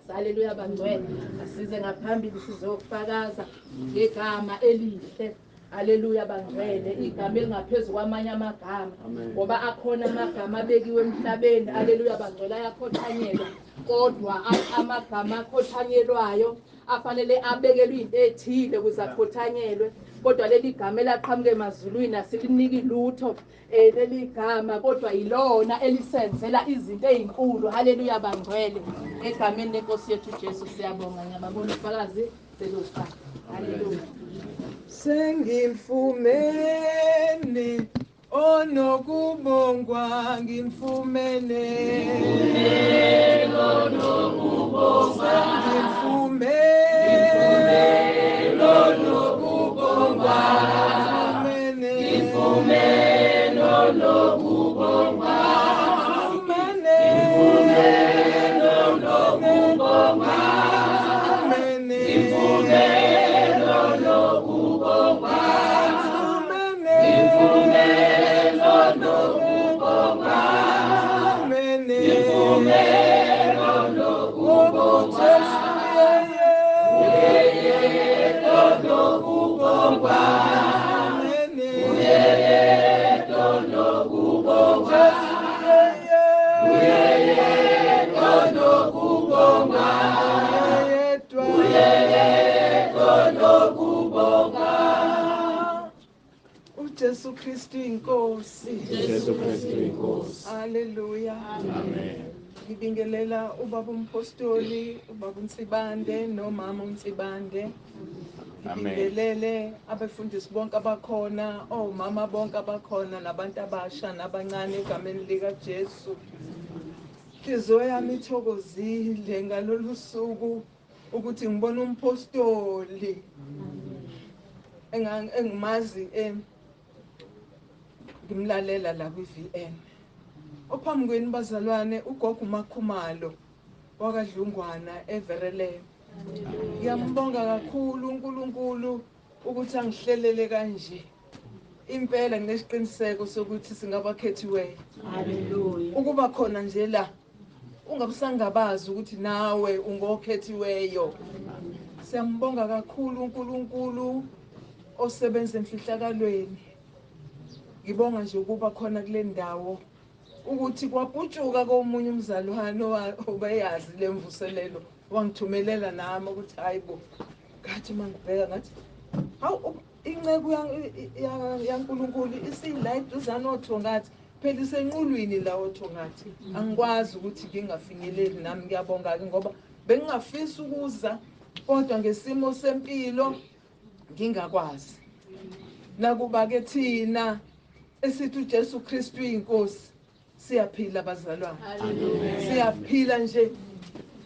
Haleluya bangcwele, asize ngaphambili sizofakaza ngegama elihle. Haleluya bangcwele, igama elingaphezulu kwamanye amagama, ngoba akhona amagama abekiwe emhlabeni. Haleluya bangcwele, ayakhothanyelwa, kodwa amagama akhothanyelwayo afanele abekelwe into ethile ukuze akhothanyelwe. Kodwa leli gama elaqhamuka emazulwini asiliniki lutho leli gama, kodwa ilona elisenzela izinto ezinkulu. Haleluya bangcwele, egameni lenkosi yethu Jesu siyabonga. Ngiyababona ufakazi sebufaka. Haleluya. Sengimfumene onokubongwa, ngimfumene onokubongwa, ngimfumene onokubongwa, ngimfumene onokubongwa, ngimfumene onokubongwa, ngimfumene onokubongwa, ngimfumene onokubongwa, ngimfumene onokubongwa, onokubongwa, onokubongwa, onokubongwa, onokubongwa. uJesu Kristu inkosi. Jesu Kristu inkosi. Haleluya. Amen. Ngibingelela ubaba umpostoli, ubaba uNsibande nomama uNsibande. Ngibingelele abefundisi bonke abakhona, omama bonke abakhona, nabantu abasha nabancane egameni lika Jesu. Inhliziyo yami ithokozile ngalolu suku ukuthi ngibona umpostoli engimazi ngimlalela la kwi-VN. Ophambi kwenu bazalwane ugogo uMakhumalo wakaDlungwana eVerelem. Ngiyambonga kakhulu uNkulunkulu ukuthi angihlelele kanje. Impela nginesiqiniseko sokuthi singabakhethiweyo. Haleluya. Ukuba khona nje la ungabusangabazi ukuthi nawe ungokhethiweyo. Siyambonga kakhulu uNkulunkulu osebenza emfihlakalweni. Ngibonga nje ukuba khona kule ndawo ukuthi kwaputshuka komunye umzalwane obeyazi lemvuselelo wangithumelela nami ukuthi hayibo, ngathi mangibheka ngathi hawu, inceku yaNkulunkulu isila eduzane oThongathi, phela isenqulwini la oThongathi. Angikwazi ukuthi ngingafinyeleli nami. Ngiyabonga ke ngoba bengingafisa ukuza kodwa ngesimo sempilo ngingakwazi. Nakuba ke thina esithi uJesu Kristu inkosi siyaphila bazalwane. Siyaphila nje,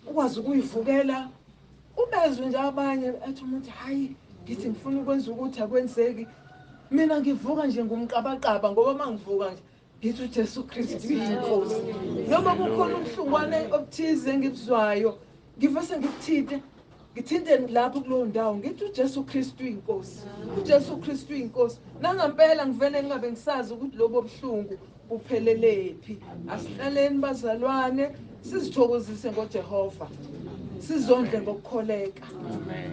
ukwazi ukuyivukela ubezwe nje abanye athi umuntu hayi ngithi ngifuna ukwenza ukuthi akwenzeki. Mina ngivuka nje ngumqabaqaba ngoba mangivuka nje ngithi uJesu Kristu inkosi. Noma kukhona ubuhlungwane obuthize engibuzwayo ngivese ngikuthinte, ngithinte lapho kulowo ndawo ngithi uJesu Kristu inkosi, uJesu Kristu inkosi. Nangampela ngivele ngingabe ngisazi ukuthi lobo buhlungu buphelele phi. Asihlaleni bazalwane sizithokozise ngoJehova, sizondle ngokukholeka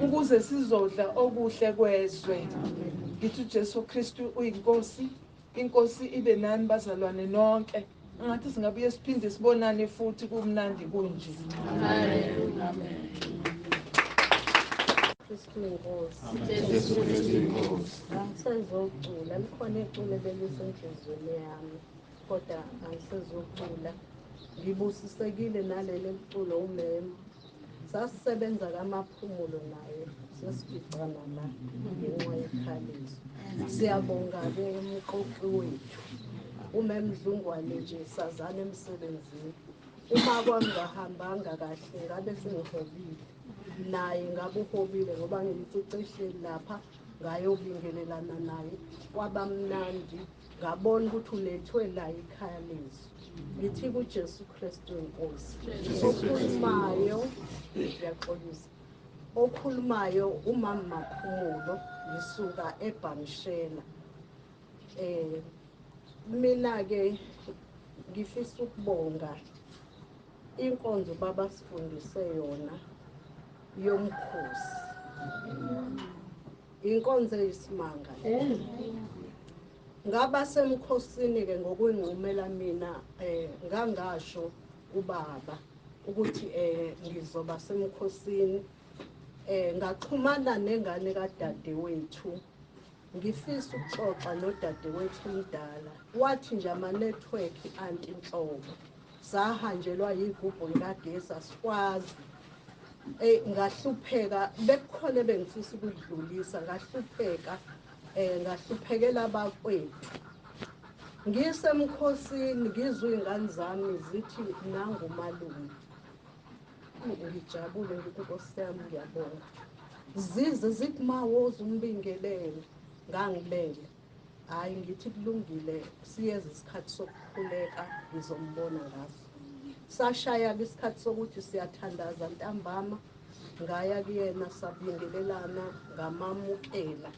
ukuze sizodla okuhle kwezwe. Ngithi uJesu Kristu uyinkosi, inkosi ibe nani bazalwane nonke. Ngathi singabuye siphinde sibonane futhi kumnandi kunje. Amen. Kristu inkosi. Jesu Kristu inkosi. Angisezocula, likhona iculo ebelisenhliziyweni yami kodwa angisezocula. Ngibusisekile naleli culo umema. Sasisebenza kaMaphumulo naye, sesificana la ngenxa yekhaliso. Siyabonga-ke umqoqi wethu uMemdlungwane nje, sazana emsebenzini. Uma kwangahambanga kahle ngabe sengihobile naye, ngabe uhobile ngoba ngimcicishile lapha, ngayobingelelana naye kwabamnandi, ngabona ukuthi ulethwe la ikhaya lezwi. Ngithi kuJesu Kristu inkosi. Okhulumayo, ngiyaxolisa, okhulumayo umama Maphumulo, ngisuka eBhamshela. Mina ke ngifisa ukubonga Inkonzo baba sifundise yona yomkhosi. Inkonzo eyisimanga. Ngaba semkhosini ke ngokwengqumela mina ngangasho ubaba ukuthi ngizoba semkhosini. Ngaxhumana nengane kadadewethu, ngifisa ukuxoxa nodadewethu omdala. Wathi nje ama-network anti inhlobo, sahanjelwa yigubhu likagesi asikwazi. Ngahlupheka, bekukhona ebengifisa ukudlulisa, ngahlupheka ngahluphekela abakwethu. Ngisemkhosini ngizwe iy'ngane zami zithi nangu umalume. Ngijabule ngithi Nkosi yami ngiyabonga. Zize zithi mawoza umbingelele, ngangilele. Hhayi ngithi kulungile, siyeza isikhathi sokukhuleka ngizombona ngaso. Sashaya-ke isikhathi sokuthi siyathandaza ntambama, ngaya kuyena sabingelelana ngamamukela.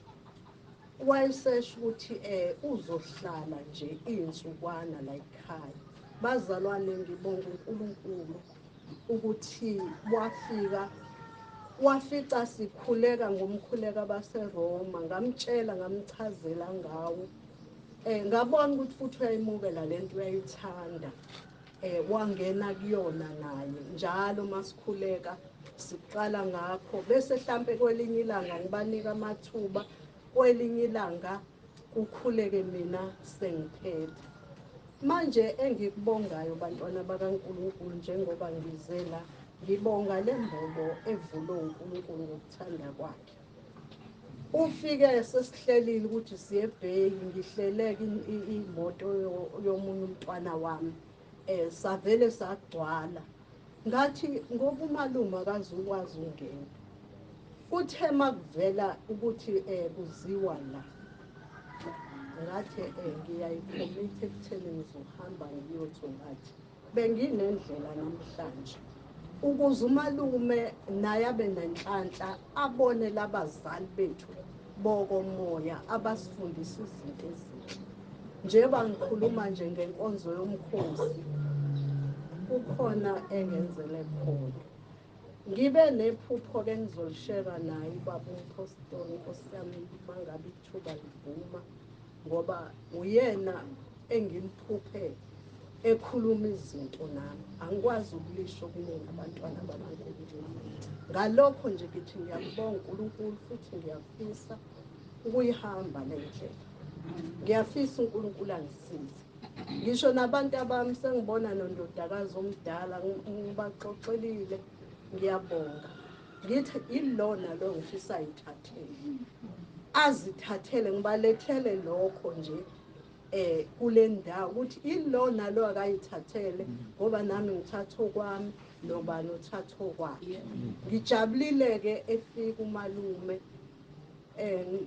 Wayesesho ukuthi uzohlala nje iy'nsukwana la ekhaya. Bazalwane ngibonga uNkulunkulu ukuthi wafika wafica sikhuleka ngomkhuleko baseRoma, ngamtshela ngamchazela ngawo. Ngabona ukuthi futhi uyayimukela lento, uyayithanda. Wangena kuyona naye njalo masikhuleka siqala ngakho, bese mhlambe kwelinye ilanga ngibanika amathuba, kwelinye ilanga kukhuleke mina sengiphethe. Manje engikubongayo bantwana bakaNkulunkulu, njengoba ngizela ngibonga le mbobo evulwe uNkulunkulu ngokuthanda kwakhe. Ufike sesihlelile ukuthi siye ebheyi, ngihleleke imoto yomunye umntwana wami, savele sagcwala. Ngathi ngoba umalume akazukwazi ukungena, kuthe makuvela ukuthi kuziwa la, ngathi ngiyayikhomitha ekutheni ngizohamba ngiyothungathi. Benginendlela namhlanje ukuze umalume naye abe nenhlanhla, abone labazali bethu bokomoya abasifundisa izinto ezinhle. Njengoba ngikhuluma nje ngenkonzo yomkhosi, kukhona engenzele khona. Ngibe nephupho ke ngizolishera naye ubaba umpostoli, Nkosi yami mangabe ithuba livuma, ngoba uyena engimphuphe ekhuluma izinto nami. Angikwazi ukulisho kuningi abantwana bakaNkulunkulu. Ngalokho nje ngithi ngiyabonga uNkulunkulu futhi ngiyafisa ukuyihamba le ndlela. Ngiyafisa uNkulunkulu angisize. Ngisho nabantu abami sengibona nondodakazi omdala ngibaxoxelile, ngiyabonga. Ngithi ilona lo ngifisa ayithathele, azithathele, ngibalethele lokho nje kule ndawo ukuthi ilona lo akayithathele, ngoba nami ngithatha okwami nobani uthatha okwakhe. Ngijabulile ke efika umalume.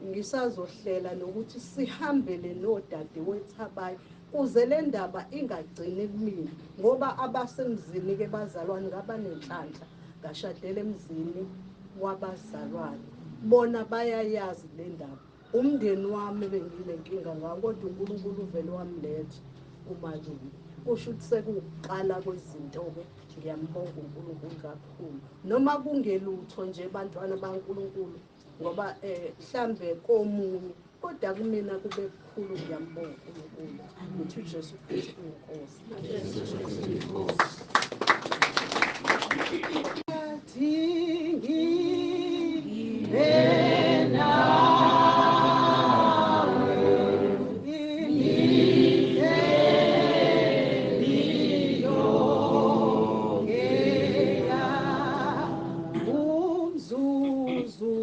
Ngisazohlela nokuthi sihambele nodadewethu abanye kuze le ndaba ingagcini kumina, ngoba abasemzini ke bazalwane ngabanenhlanhla, ngashadela emzini wabazalwane, bona bayayazi le ndaba. Umndeni wami benginenkinga ngawo, kodwa uNkulunkulu uvele wamletha umalume. Kusho ukuthi sekuqala kwezinto-ke. Ngiyambonga uNkulunkulu kakhulu, noma kungelutho nje bantwana baNkulunkulu, ngoba mhlambe komunye, kodwa kumina kube kukhulu. Ngiyambonga uNkulunkulu, ngithi uJesu Kristu inkosi. Jesu Kristu inkosi. Jesu,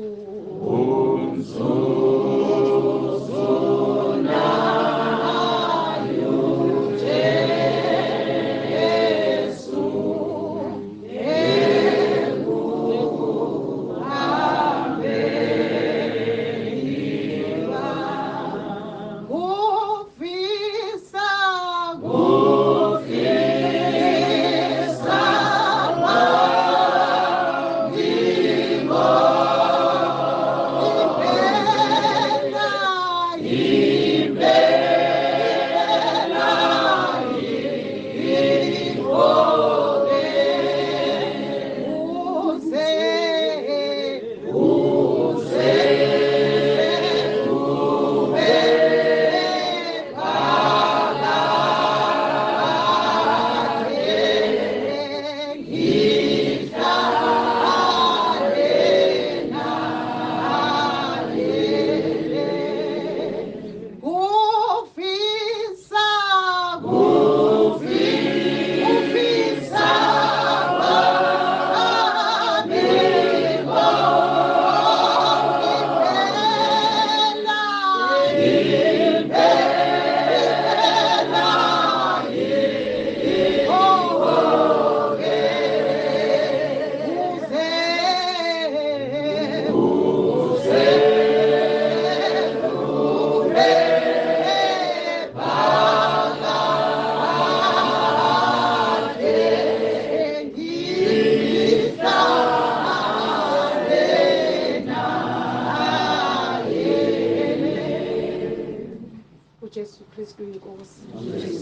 Kristu inkosi.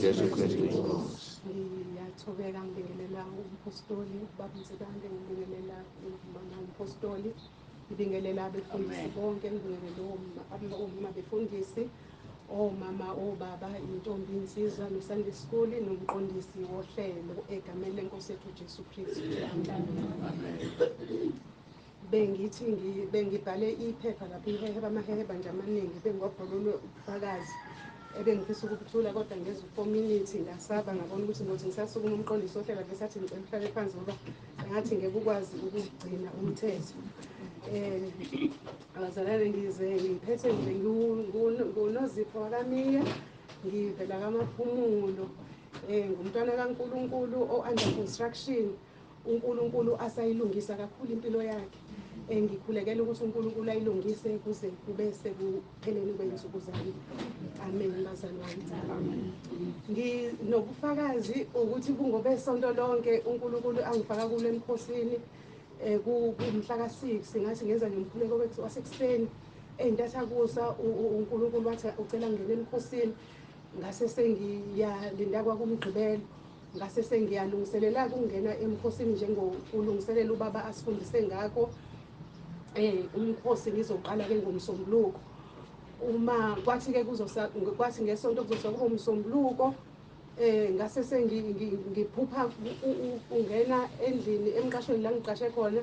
Jesu Kristu inkosi. Ngiyathobeka ngibingelela umpostoli ubaba Nsibande, ngibingelela umama umpostoli, ngibingelela abefundisi bonke, ngibingelela omama befundisi, omama, obaba, intombi, insizwa, no-Sunday school, nomqondisi wohlelo egameni lenkosi yethu Jesu Kristu. Amen. Bengithi bengibhale iphepha lapho iheheba amaheheba nje amaningi bengiwabhalelwe ubufakazi ebengifisa ukubuthula, kodwa ngezwe 4 minutes ngasaba, ngabona ukuthi ngothi ngisasukuma umqondisi wohlelo besathi ngicela uhlale phansi ngoba ngathi ngeke ukwazi ukugcina umthetho. Abazalwane ngize ngiphethe nje nguNozipho wakaMiya, ngivela kaMaphumulo, ngumntwana kaNkulunkulu o-under construction. uNkulunkulu asayilungisa kakhulu impilo yakhe. Ngikhulekela ukuthi uNkulunkulu ayilungise kuze kube sekupheleni kwey'nsuku zami. Amen bazalwane. Nginobufakazi ukuthi kungobesonto lonke uNkulunkulu angifaka kulo emkhosini kumhla ka-6, ngathi ngenza nje umkhuleko wasekuseni entathakusa uNkulunkulu wathi ucela ngene emkhosini, ngase sengiyalinda kwakumgqibelo, ngase sengiyalungiselela ukungena emkhosini njengokulungiselela ubaba asifundise ngakho. Umkhosi ngizoqala ke ngomsombuluko. Uma kwathi ke kuzosa kwathi ngesonto kuzosa kube umsombuluko, ngase sengiphupha ungena endlini emqashweni la ngiqashe khona,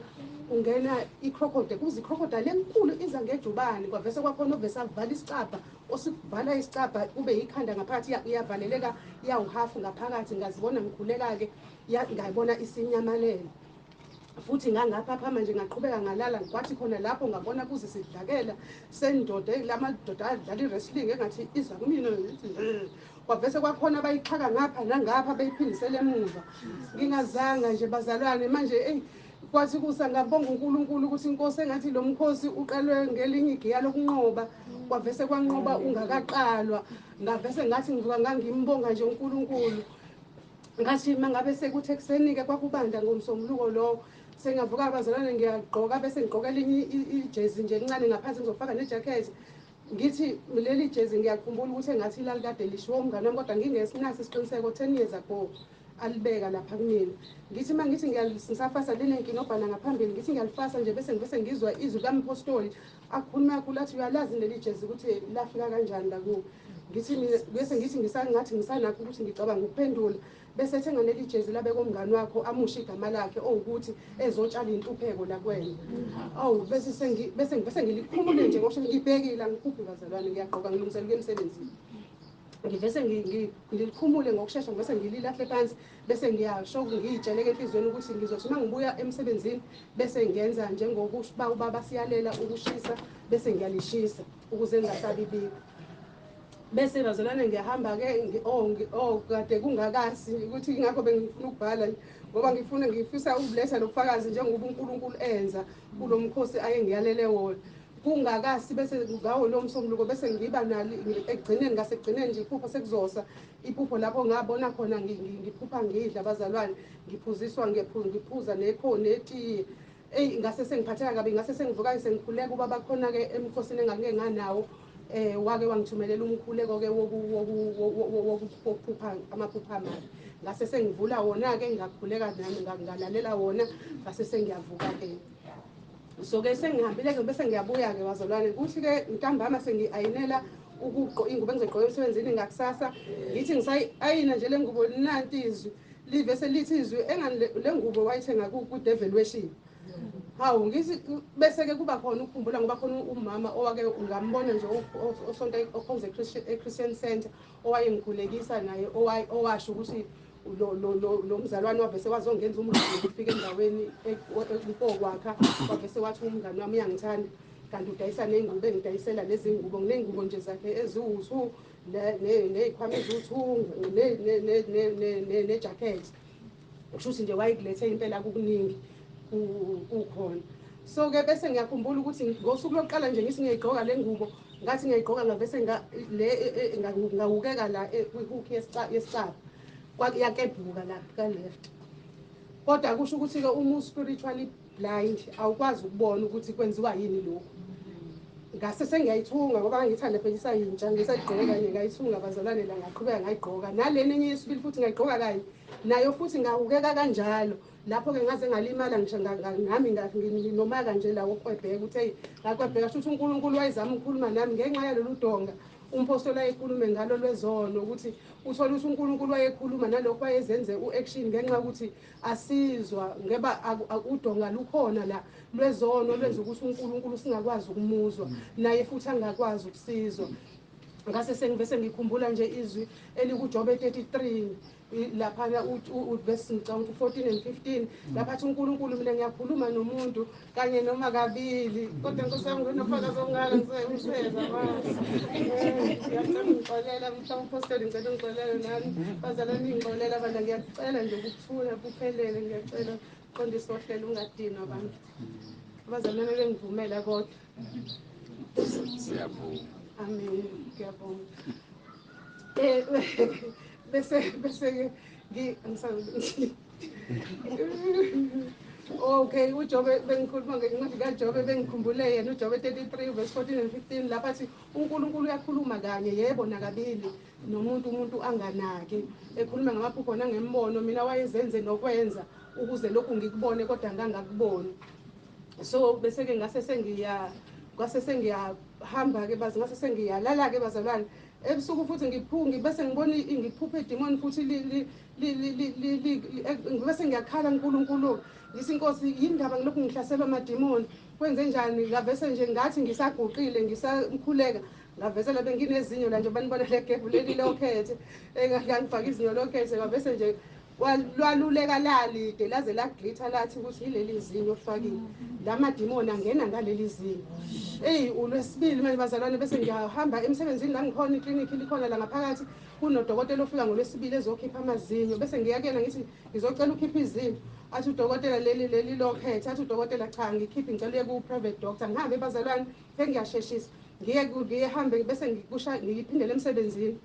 ungena i-crocodile, kuze i-crocodile enkulu iza ngejubane, kwavese kwakhona ovese avala isicabha, osivala isicabha kube ikhanda ngaphakathi, iyavaleleka iyawuhafu ngaphakathi. Ngazibona ngikhuleka-ke, ngayibona isinyamalele futhi ngangaphaphama nje, ngaqhubeka ngalala. Kwathi khona lapho ngabona kuze sidlakela sendoda, lamadoda adlala i-wrestling engathi iza kumina, kwavese kwakhona bayixhaka ngapha nangapha beyiphindisele emuva. Ngingazanga nje bazalwane manje. Eyi, kwathi kusa ngabonga uNkulunkulu ukuthi inkosi engathi lo mkhosi uqalwe ngelinye igiya lokunqoba, kwavese kwanqoba ungakaqalwa. Ngavese ngathi ngivuka ngangimbonga nje uNkulunkulu. Ngathi mangabe sekuthi ekuseni-ke kwakubanda ngomsombuluko lowo, sengavuka abazalwane ngiyagqoka, bese ngigqoka elinye ijezi nje encane ngaphansi, ngizofaka nejakhethi. Ngithi leli jezi ngiyakhumbula ukuthi engathi lalikade lishiwo umngane wami, kodwa ngingesinaso isiqiniseko, 10 years ago alibeka lapha kumina. Ngithi uma ngithi ngisafasa linenkinobhana ngaphambili, ngithi ngiyalifasa nje bese ngivese ngizwa izwi kamphostoli akhuluma kakhulu athi uyalazi leli jezi ukuthi lafika kanjani la kuwo. Ngithi mina bese ngithi ngisangathi ngisanakho ukuthi ngicabanga ukuphendula, bese ethenga leli jezi labeka umngane wakho amusho igama lakhe owukuthi ezotshala inhlupheko la kuwena. Awu bese bese ngivese ngilikhumule nje ngosho ngibhekile, angiphuphi bazalwane, ngiyagqoka ngilungisela ukuya emsebenzini. Ngivese ngilikhumule ngokushesha, ngivese ngililahle phansi, bese ngiyasho ngiyitsheleke enhliziyweni ukuthi ngizothi uma ngibuya emsebenzini bese ngenza njengokuba ubaba siyalela ukushisa, bese ngiyalishisa ukuze ngingasabi bikho. Bese bazalwane ngiyahamba-ke, kade kungakasi ukuthi ingakho bengifuna ukubhala ngoba ngifisa ukuletha lobufakazi njengoba uNkulunkulu enza kulo mkhosi aye ngiyalele wona. Kungakasi bese ngawo lo msombuluko bese ngiba nali ekugcineni, ngasekugcineni nje iphupho sekuzosa iphupho lapho ngabona khona ngiphupha ngidla bazalwane, ngiphuziswa ngiphuza netiye. Eyi ngase sengiphatheka kabi, ngase sengivuka sengikhuleka ubaba khona-ke emkhosini engangike nganawo, wake wangithumelela umkhuleko-ke wokuphupha amaphupho amabi. Ngase sengivula wona-ke ngakhuleka nami ngalalela wona, ngase sengiyavuka-ke. So-ke sengihambile-ke bese ngiyabuya-ke bazalwane, kuthi-ke ntambama sengi-ayinela ingubo engizogqoka emsebenzini ngakusasa. Ngithi ngisayi-ayina nje le ngubo, nanti izwi livese lithi izwi engani le ngubo wayithenga ku-devil worship. Hawu ngithi bese-ke kuba khona ukukhumbula ngoba khona umama owake ngambona nje osonta okhonza e-Christian Center owayengikhulekisa naye, owasho ukuthi lo mzalwane wavese wazongenza umngane ukufika endaweni kwakha, wavese wathi umngane wami uyangithanda kanti udayisa ney'ngubo, engidayisela lezi ngubo, nginey'ngubo nje zakhe eziwu-2 ney'khwama eziwu-2 nejakhethi. Kusho ukuthi nje wayekulethe impela kukuningi kukhona. So-ke bese ngiyakhumbula ukuthi ngosuku lokuqala nje ngithi ngiyayigqoka le ngubo, ngathi ngiyayigqoka ngavese ngawukeka la kwi-hook yesicaba, yakebhuka la ka-left. Kodwa kusho ukuthi-ke uma u-spiritually blind awukwazi ukubona ukuthi kwenziwa yini lokhu. Ngase sengiyayithunga ngoba ngangithanda phela isayintsha, ngisayigqoka kanye ngayithunga bazalwane la, ngaqhubeka ngayigqoka. Nalena enye yesibili futhi ngayigqoka kanye nayo futhi ngahukeka kanjalo. Lapho-ke ngaze ngalimala ngisho nami nginomaka nje la wokwebheka ukuthi hey ngakwebheka, shuthi uNkulunkulu wayezama ukukhuluma nami ngenxa yalolu donga umpostoli ayekhulume ngalo lwezono, ukuthi uthole ukuthi uNkulunkulu wayekhuluma nalokho wayezenze u-action ngenxa yokuthi asizwa, ngeba udonga lukhona la lwezono lwenza ukuthi uNkulunkulu singakwazi ukumuzwa naye futhi angakwazi ukusizwa. Ngase sengivese ngikhumbula nje izwi elikuJobe 33 laphana verse ngicabanga ukuthi 14 and 15 lapha athi uNkulunkulu mina ngiyakhuluma nomuntu kanye noma kabili, kodwa Nkosi yami nginofakazi ongaka ngiseza manje. Ngiyacela ungixolela mhlawumbe umpostoli, ngicela ungixolele nani bazalwane, ningixolela bandla, ngiyacela nje ukuthula kuphelele, ngiyacela qondisa ohlelo ungadinwa abantu abazalwane bengivumela kodwa. Siyabonga. Amen, ngiyabonga. Bese okay, uJobe bengikhuluma ngencwadi kaJobe, bengikhumbule yena uJobe 33 verse 14 and 15 lapha athi uNkulunkulu uyakhuluma kanye yebo nakabili nomuntu, umuntu anganaki, ekhuluma ngamaphupho nangembono, mina wayezenze nokwenza ukuze lokhu ngikubone kodwa ngangakuboni. So bese-ke ngase sengiyahamba-ke bazi, ngase sengiyalala-ke bazalwane ebusuku futhi ngiphungi bese ngibona ngiphuphe idemon futhi bese ngiyakhala uNkulunkulu ngithi Inkosi yindaba ngilokhu ngihlaselwa amademoni, kwenze njani? Ngavese nje ngathi ngisaguqile ngisamkhuleka, ngavese benginezinyo la nje banibona le gebhu leli lokhethe engangifaka izinyo lokhethe, ngavese nje lwaluleka lalide laze laglitha lathi ukuthi yileli zinyo ofakile, lamadimoni angena ngaleli zinyo. Eyi ulwesibili manje bazalwane bese ngiyahamba emsebenzini la ngikhona, iklinikhi likhona la ngaphakathi, kunodokotela ofika ngolwesibili ezokhipha amazinyo, bese ngiya kuyena ngithi ngizocela ukhipha izinyo, athi udokotela leli lokhethe, athi udokotela cha ngikhiphe ngicela uye ku-private doctor. Ngihambe bazalwane sengiyasheshisa ngiye hambe bese ngiphindele emsebenzini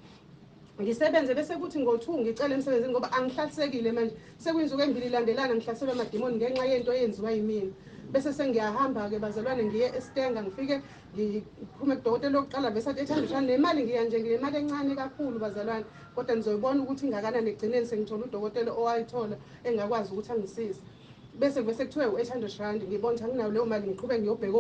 ngisebenze, bese kuthi ngo-2 ngicela emsebenzini ngoba angihlalisekile manje, sekuyinsuku embili ilandelana ngihlaselwa amadimoni ngenxa yento eyenziwa yimina. Bese sengiyahamba-ke bazalwane ngiye eStenga, ngifike ngiphume kudokotela wokuqala bese athi 800 rand nemali, ngiya nje nginemali encane kakhulu bazalwane, kodwa nizoyibona ukuthi ingakanani ekugcineni sengithola udokotela owayithola engakwazi ukuthi angisize. Bese kuthiwe u-800 rand, ngibona ukuthi anginayo leyo mali, ngiqhubeke ngiyobheka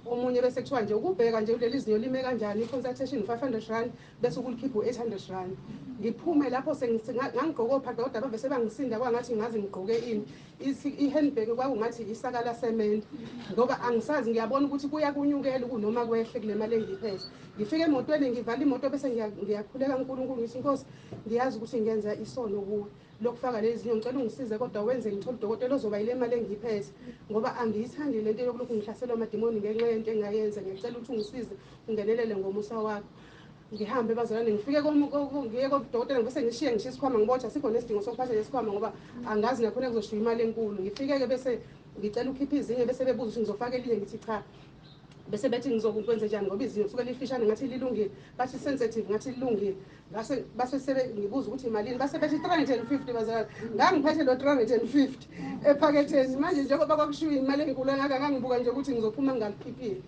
omunye, bese kuthiwa nje ukubheka nje kuleli zinyo lime kanjani, i-consultation 500 rand, bese ukulikhipha u-800 rand. Ngiphume lapho ngangigqoke ophaqa kodwa bavese bangisinda kwangathi ngaze ngigqoke ini, i-handbag kwakungathi isaka lasemende, ngoba angisazi ngiyabona ukuthi kuya kunyukela kunoma kwehle kule mali engiyiphethe. Ngifike emotweni ngivala imoto bese ngiyakhuleka uNkulunkulu ngithi Inkosi ngiyazi ukuthi ngenza isono kuwe lokufaka lezi zinyo, ngicela ungisize kodwa wenze ngithole udokotela ozoba yile mali engiyiphethe, ngoba angiyithandi lento yokulokhu ngihlaselwa amadimoni ngenxa yento engayenza, ngiyacela ukuthi ungisize ungenelele ngomusa wakho. Ngihambe bazalwane ngifike ngiye kudokotela bese ngishiye ngishiye isikhwama, ngibotha asikho nesidingo sokuphatha lesikhwama ngoba angazi nakhona kuzoshiya imali enkulu. Ngifike-ke bese ngicela ukhipha izinyo, bese bebuza ukuthi ngizofaka elinye, ngithi cha, bese bethi ngizokwenze njani ngoba izinyo kusuke lifishane, ngathi lilungile, bathi sensitive, ngathi lilungile, ngase base sebe ngibuza ukuthi imalini, base bethi 350 bazalwane, ngangiphethe lo 350 ephaketheni. Manje njengoba kwakushiwo imali enkulu engaka, ngangibuka nje ukuthi ngizophuma ngingalikhiphile.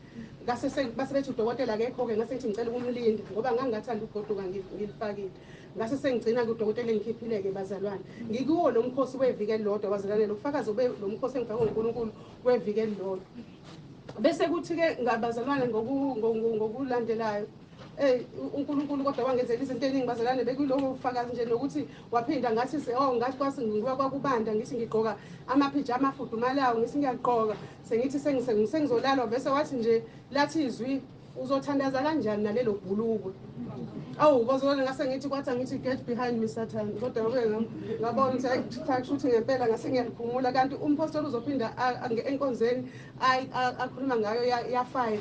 Ngase base bethi udokotela akekho-ke, ngase ngithi ngicela ukumlinda ngoba ngangingathanda ukugoduka ngilifakile. Ngase sengigcina kudokotela engikhiphile-ke bazalwane. Ngikuwo lo mkhosi weviki elilodwa bazalwane, lo bufakazi lo mkhosi engifakwe nguNkulunkulu weviki elilodwa. Bese kuthi-ke ngabazalwane ngokulandelayo uNkulunkulu kodwa wangenzela izinto eningi bazalwane, bekulowo bufakazi nje nokuthi waphinda ngathi ngathi kwase ngiba kwakubanda, ngithi ngigqoka amaphijama afudumalayo, ngithi ngiyagqoka sengithi sengizolalwa, bese wathi nje lathi izwi uzothandaza kanjani nalelo bhulukwe. Awu bazalwane ngase ngithi kwathi ngithi get behind me Satan, kodwa ngobe ngabona ukuthi cha kusho ukuthi ngempela ngase ngiyalikhumula. Kanti umpostoli uzophinda enkonzeni akhuluma ngayo ya 5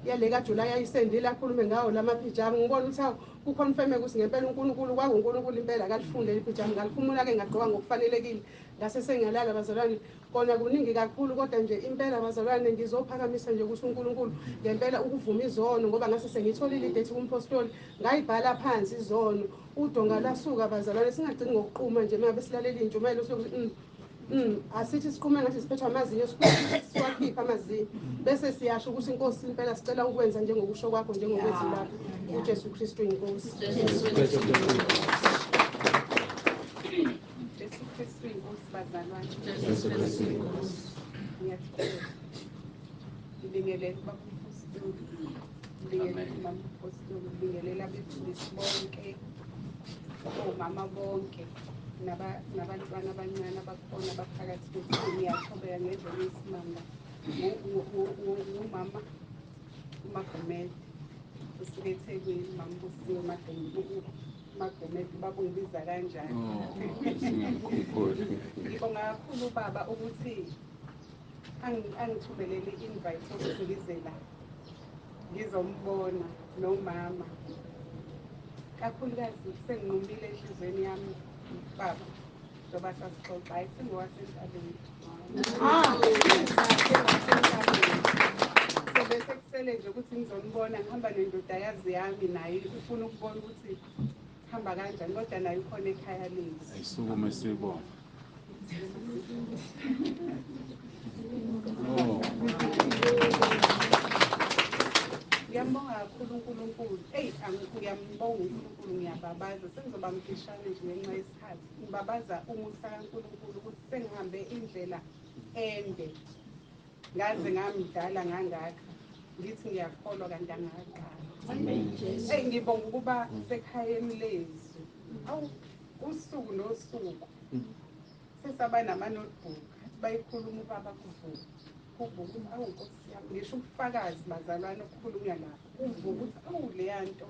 yale kaJuly ayisendile akhulume ngawo lamaphijama, ngibona ukuthi hawu kuconfirme ukuthi ngempela uNkulunkulu kwakuNkulunkulu impela akalifunde leliphijama. Ngalikhumula-ke ngagqoka ngokufanelekile, ngase sengiyalala bazalwane. Kona kuningi kakhulu kodwa nje impela bazalwane ngizophakamisa nje ukuthi uNkulunkulu ngempela ukuvuma izono, ngoba ngase sengitholile idate kumpostoli ngayibhala phansi izono, udonga lasuka bazalwane. Singagcini ngokuquma nje uma besilalela intshumayelo sokuthi Asithi siqume ngathi siphethwe amazinyo, siwakhipha amazinyo bese siyasho ukuthi inkosi impela sicela ukwenza njengokusho kwakho, njengokwezwi lakho. uJesu Kristu inkosi. Jesu Kristu inkosi bazalwane. Jesu Kristu inkosi. Ngiyathokoza. Ngibingelele ubaba uMpostoli, ngibingelele umama uMpostoli, ngibingelele abefundisi bonke, omama bonke, nabantwana abancane abakhona abaphakathi kwethu. Ngiyathobeka ngendlela eyisimanga. Ngumama uMagomede usuke eThekwini, mama uBusiwe Magomede, ubaba ungibiza kanjani? Ngibonga kakhulu ubaba ukuthi angithumelele i-invite yokuthi ngize la ngizombona nomama. Kakhulukazi senginqumile enhliziyweni yami baba, njengoba sasixoxa, hayi singowasentabeni. So bese kusele nje ukuthi ngizonibona, ngihamba nendodakazi yami naye ufuna ukubona ukuthi hamba kanjani, kodwa naye ukhona ekhaya lethu. Ayisukume sibone. Ngiyambonga kakhulu uNkulunkulu. Eyi, ngiyambonga uNkulunkulu, ngiyababaza. Sengizoba mfishane nje ngenxa yesikhathi. Ngibabaza umusa kaNkulunkulu ukuthi sengihambe indlela ende, ngaze ngamdala ngangaka, ngithi ngiyakholwa kanti angaqala. Eyi, ngibonga ukuba sekhayeni lezwi. Awu, usuku nosuku sesaba nama-notebook, bayikhuluma ubaba kuvuka. Kuvuka ukuthi awu Nkosi yami, ngisho ubufakazi bazalwane okukhulunywa lapho, kuvuka ukuthi awu leya nto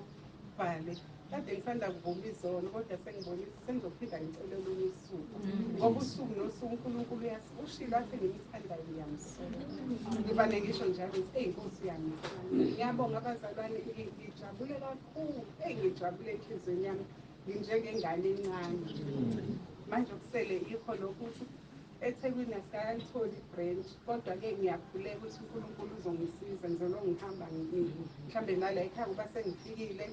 bhale, kade ngisanda kuvuma izono, kodwa sengibonisa sengizophinda ngicele olunye usuku, ngoba usuku nosuku uNkulunkulu ushilo athi ngimthandayo ngiyamsola. Ngivane ngisho njalo ngithi eyi Nkosi uyangithanda. Ngiyabonga abazalwane, ngijabule kakhulu, eyi ngijabule enhliziyweni yami, nginjengengane encane. Manje okusele yikho lokhu ukuthi eThekwini asikayitholi i-branch, kodwa-ke ngiyakhuleka ukuthi uNkulunkulu uzongisiza, ngizolokhu ngihamba mhlambe nala ekhaya ngoba sengifikile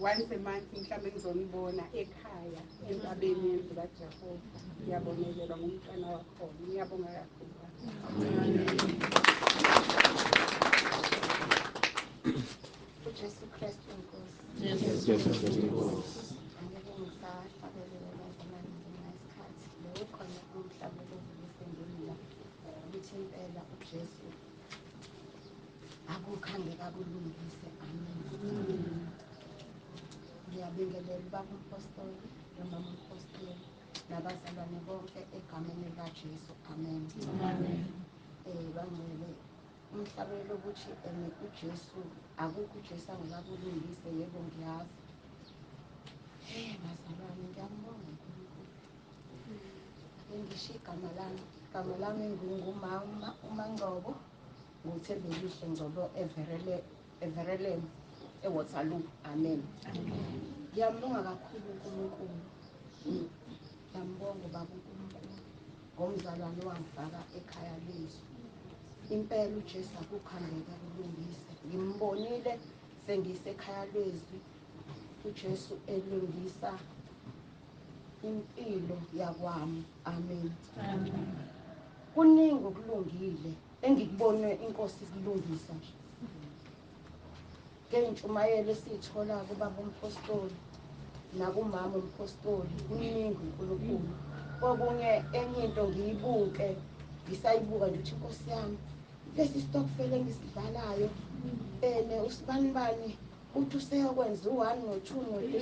once a month, mhlambe ngizonibona ekhaya entabeni yendlu kaJehova. Ngiyabonelelwa ngumntwana wakhona. Ngiyabonga kakhulu. uJesu Kristu inkosi. Jesu Kristu inkosi. Angeke ngisahlabelele bazalwane ngenxa yesikhathi. Lo khona umhlabelelo ovele ukuthi impela uJesu akukho angeke akulungise. Amen. Ngiyabingelela ubaba uMpostoli nomama uMpostoli nabazalwane bonke egameni likaJesu. Amen. Bangcwele, umhlabelelo ukuthi uJesu akukho uJesu angeke akulungise, yebo ngiyazi. Bazalwane, ngiyambonga uNkulunkulu. Ake ngisho igama lami. Igama lami ngingumama uMangcobo, nguThembelihle Ngcobo eVerelem eWaterloo. Amen. Ngiyambonga kakhulu uNkulunkulu. Ngiyambonga ubaba uNkulunkulu ngomzalwane owangifaka ekhaya lezwi. Impela uJesu akukho angeke akulungise. Ngimbonile sengisekhaya lezwi, uJesu elungisa impilo yakwami. Amen. Kuningi okulungile engikubone inkosi ikulungisa nje. Ngentshumayelo esiyithola kubaba uMpostoli nakumama uMpostoli, kuningi uNkulunkulu. Okunye enye into ngiyibuke, ngisayibuka nje ukuthi inkosi yami lesi stokvel engisidlalayo ene usibanibani uthi useyokwenza u-1 no-2 no-3,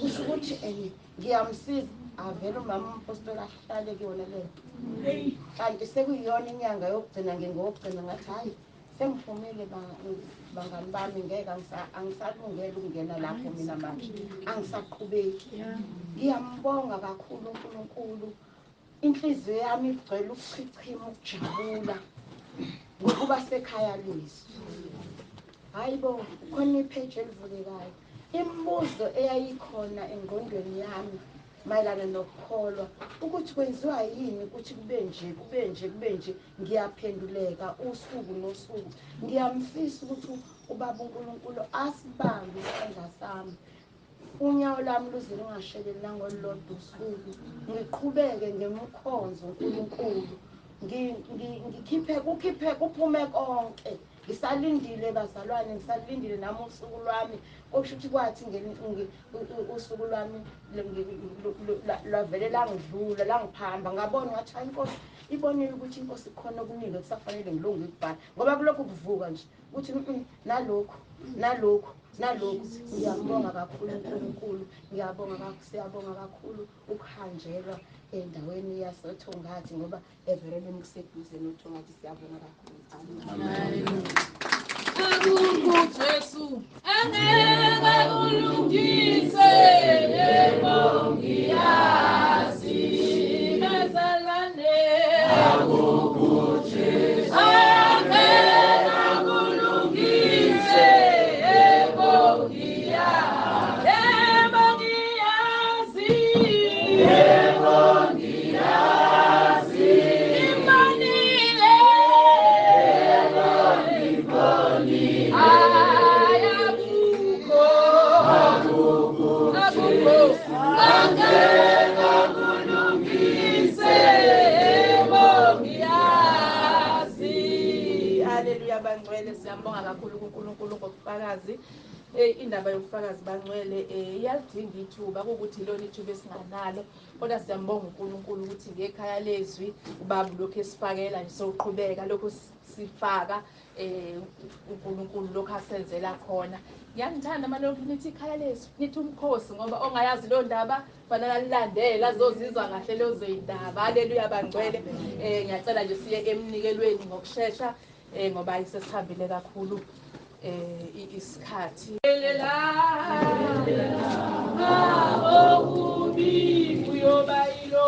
kusho ukuthi ene ngiyamsiza. Avele umama uMpostoli ahlale kuyona leyo, kanti sekuyiyona inyanga yokugcina, ngingowokugcina. Ngathi hhayi, sengiphumile bangani bami, ngeke angisalungele ukungena lapho mina manje, angisaqhubeki. Ngiyambonga kakhulu uNkulunkulu, inhliziyo yami igcwele ukuchichima, ukujabula ngokuba sekhaya lezwi. Hayi bo, khona ipage elivulekayo. Imibuzo eyayikhona engqondweni yami mayelana nokukholwa, ukuthi kwenziwa yini ukuthi kube nje, kube nje, kube nje, ngiyaphenduleka usuku nosuku. Ngiyamfisa ukuthi ubaba uNkulunkulu asibambe isandla sami. Unyawo lwami luze lungasheleli nangolulodwa usuku, ngiqhubeke ngemkhonzo uNkulunkulu, ngikhiphe kukhiphe kuphume konke. Ngisalindile bazalwane, ngisalindile nami usuku lwami. Okusho ukuthi kwathi usuku lwami lwavele langidlula langiphamba, ngabona ngathi hayi inkosi ibonile ukuthi inkosi khona okuningi kusafanele ngilunge ukubhala, ngoba kulokhu kuvuka nje ukuthi nalokhu nalokhu nalokhu. Ngiyambonga kakhulu uNkulunkulu, ngiyabonga, siyabonga kakhulu ukuhanjelwa endaweni yaseThongathi, ngoba eVereleni kuseduze noThongathi. Siyabonga kakhulu. Amen. Akukho Jesu angeke akulungise, yebo ngiyazi bazalwane. Akukho Jesu angeke akulungise, yebo ngiyazi, yebo ngiyazi, yebo ngiyazi, imanile, yebo ngibonile, ayakukho, akukho, angeke akulungise, yebo ngiyazi. Haleluya bangcwele, siyambonga kakhulu kuNkulunkulu ngobufakazi. Indaba yobufakazi bangcwele iyalidinga ithuba, kuwukuthi lona ithuba esinganalo, kodwa siyambonga uNkulunkulu ukuthi ngekhaya lezwi ubaba lokhu esifakela nje, soqhubeka lokhu sifaka uNkulunkulu lokhu asenzela khona. Ngiyanithanda malokhu nithi ikhaya lezwi, nithi umkhosi, ngoba ongayazi leyo ndaba fanele alilandele azozizwa kahle lezo zindaba. Haleluya bangcwele. Ngiyacela nje siye emnikelweni ngokushesha, ngoba sesihambile kakhulu isikhathi. Okubi kuyoba yilo,